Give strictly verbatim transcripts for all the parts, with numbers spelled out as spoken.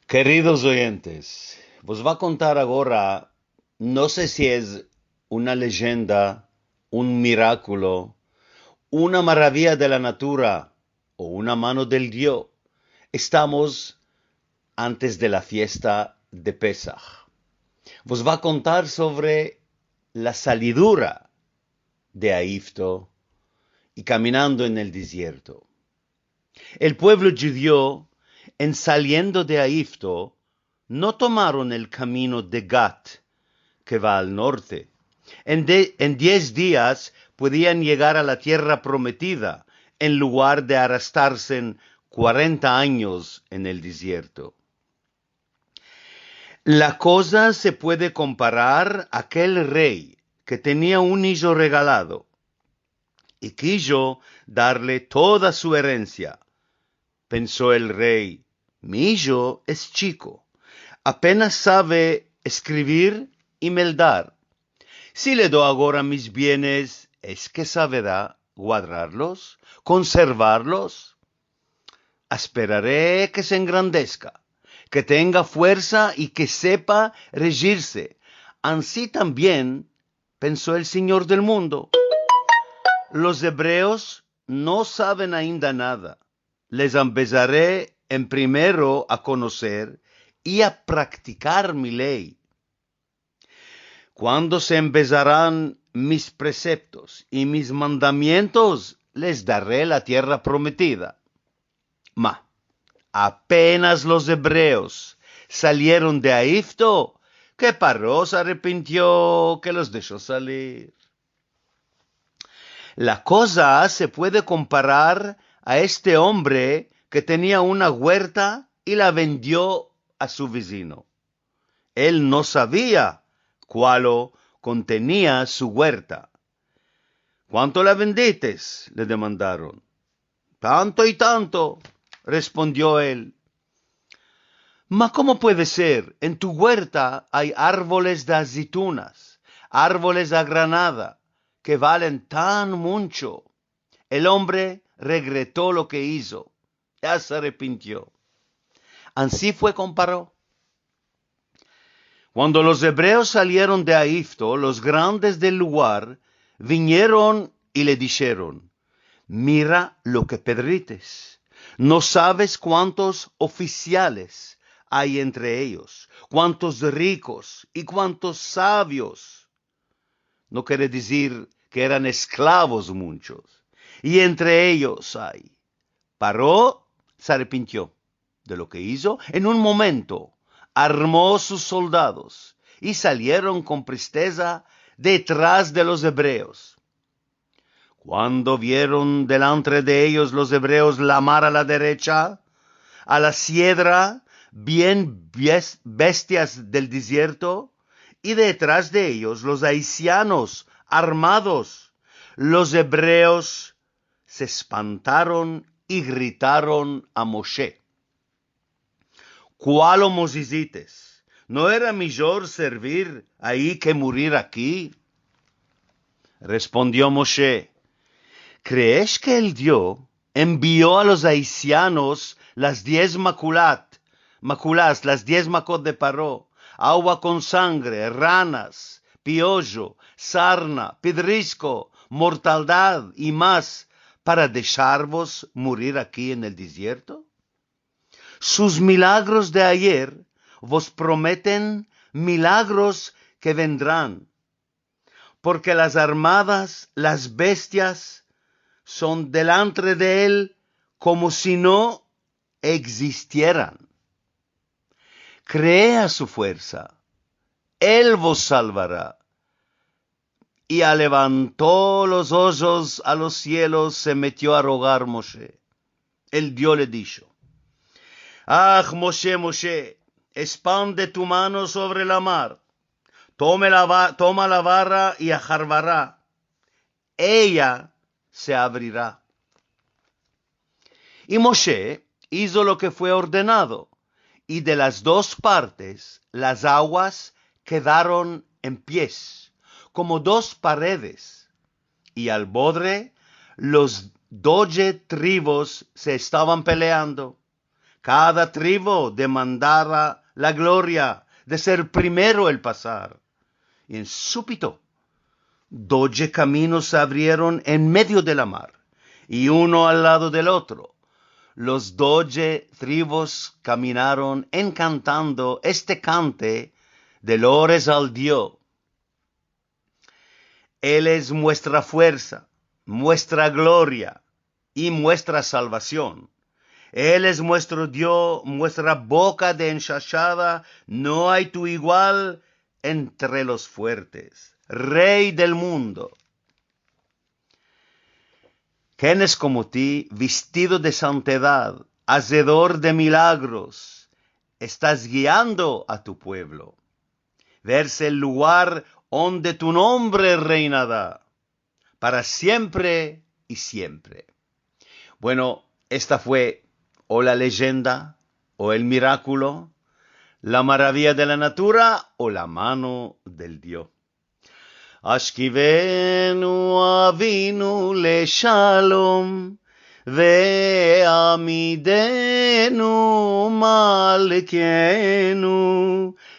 Keridos oyentes, vos vo a kontar agora, no se si es una lejenda, un mirakulo, una maraviya de la natura o una mano del Dio. Estamos antes de la fiesta de Pesah. Vos vo a kontar sovre la salidura de Aigipto i kaminando en el dezierto. El puevlo djudio, en saliendo de Aigipto, no tomaron el kamino de Gat, ke va al norte. En de-, en diez dias pudian yegar a la tierra prometida, en lugar de arrastrarse kuarenta anyos en el dezierto. La koza se puede komparar a akel rey ke tenia un ijo regalado i kijo darle toda su erensia. Penso el rey: "Mi ijo es chiko, apenas save eskrivir i meldar. Si le do agora mis bienes, es ke saverá guadrarlos, konservarlos? Asperare ke se engrandeska, ke tenga fuersa i ke sepa rejirse. Ansi tambien", penso el Sinyor del mundo, "los ebreos no saven ainda nada. Les ambezare en primero a konoser i a praktikar mi ley. Kuando se embezaran mis preseptos i mis mandamientos, les dare la tierra prometida." Ma, apenas los ebreos salieron de Aigipto, ke Paró se arepintio ke los desho salir. La koza se puede komparar a este ombre ke tenia una guerta i la vendio a su vezino. El no savia kualo kontenia su guerta. "Kuanto la vendites?", le demandaron. "Tanto i tanto", respondio el. "Ma komo puede ser? En tu guerta ay arvoles de azeitunas, arvoles de granada, ke valen tan muncho." El ombre regreto lo ke izo, ya se arepintio. Ansi fue kon Paró. Kuando los ebreos salieron de Aigipto, los grandes del lugar vinieron i le disheron: "Mira lo ke pedrites. No saves kuantos ofisiales ay entre eyos, kuantos rikos i kuantos savios." No kere dizir ke eran esklavos munchos. "I entre eyos ay." Paró se arepintio de lo ke izo. En un momento armo sus soldados i salieron kon presteza detras de los ebreos. Kuando vieron delantre de eyos los ebreos la mar a la derecha, a la siedra, bien bes-, bestias del dezierto, i detras de eyos los aisianos armados, los ebreos se espantaron i gritaron a Moshe: "Kualo mos izites? No era mijor servir ayi ke murir aki?" Respondio Moshe: "Kreesh ke el Dio envio a los aisianos las diez makulat, makulas, las diez makot de Paró, agua kon sangre, ranas, piojo, sarna, pedrisko, mortaldad i mas, para desharvos murir aki en el dezierto? Sus milagros de ayer vos prometen milagros ke vendran, porke las armadas, las bestias, son delantre de el komo si no egzistieran. Kree a su fuersa, el vos salvara." I alevanto los ojos a los sielos, se metio a rogar Moshe. El Dio le disho: "Ah, Moshe, Moshe, espande tu mano sovre la mar. Tome la va-, toma la vara i aharvara. Eya se avrira." I Moshe izo lo ke fue ordenado, i de las dos partes las aguas kedaron en pies, komo dos paredes, i al bodre los dodje trivos se estavan peleando. Kada tribu demandava la gloria de ser primero el pasar. I en supito, dodje kaminos se avrieron en medio de la mar, i uno al lado del otro. Los dodje tribus kaminaron enkantando este kante de lores al Dio. El es muestra fuersa, muestra gloria i muestra salvasion. El es muestro Dio, muestra boka de enshashada, no ay tu igual entre los fuertes. Rey del mundo. Ken es komo ti, vestido de santedad, azedor de milagros, estas giando a tu puevlo. Verse el lugar onde tu nombre reinara para siempre i siempre. Bueno, esta fue o la leyenda, o el mirakulo, la maraviya de la natura, o la mano del Dio. אשכיבנו אבינו לשלום, ואעמידנו מלכנו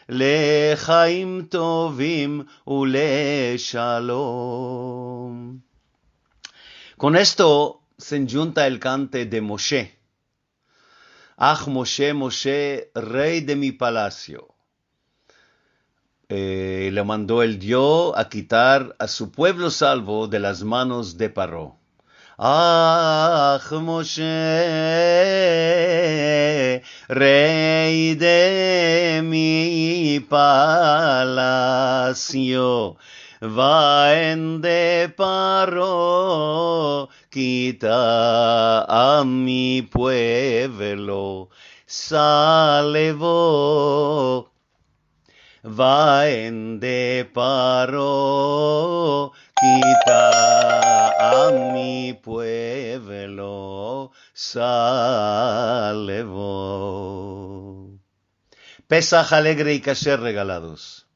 לחיים טובים ולשלום. Kon esto se endjunta el kante de Moshe. Ah, Moshe, Moshe, rey de mi palasio. Eh, le mando el Dio a kitar a su puevlo salvo de las manos de Paro. אך משה, רעי דמפלסיו, ואן דפרעה, כי טעם מפואבלו סלבו. ואן דפרעה, כי טעם מפואבלו סלבו. Pesah alegre i kasher regalados.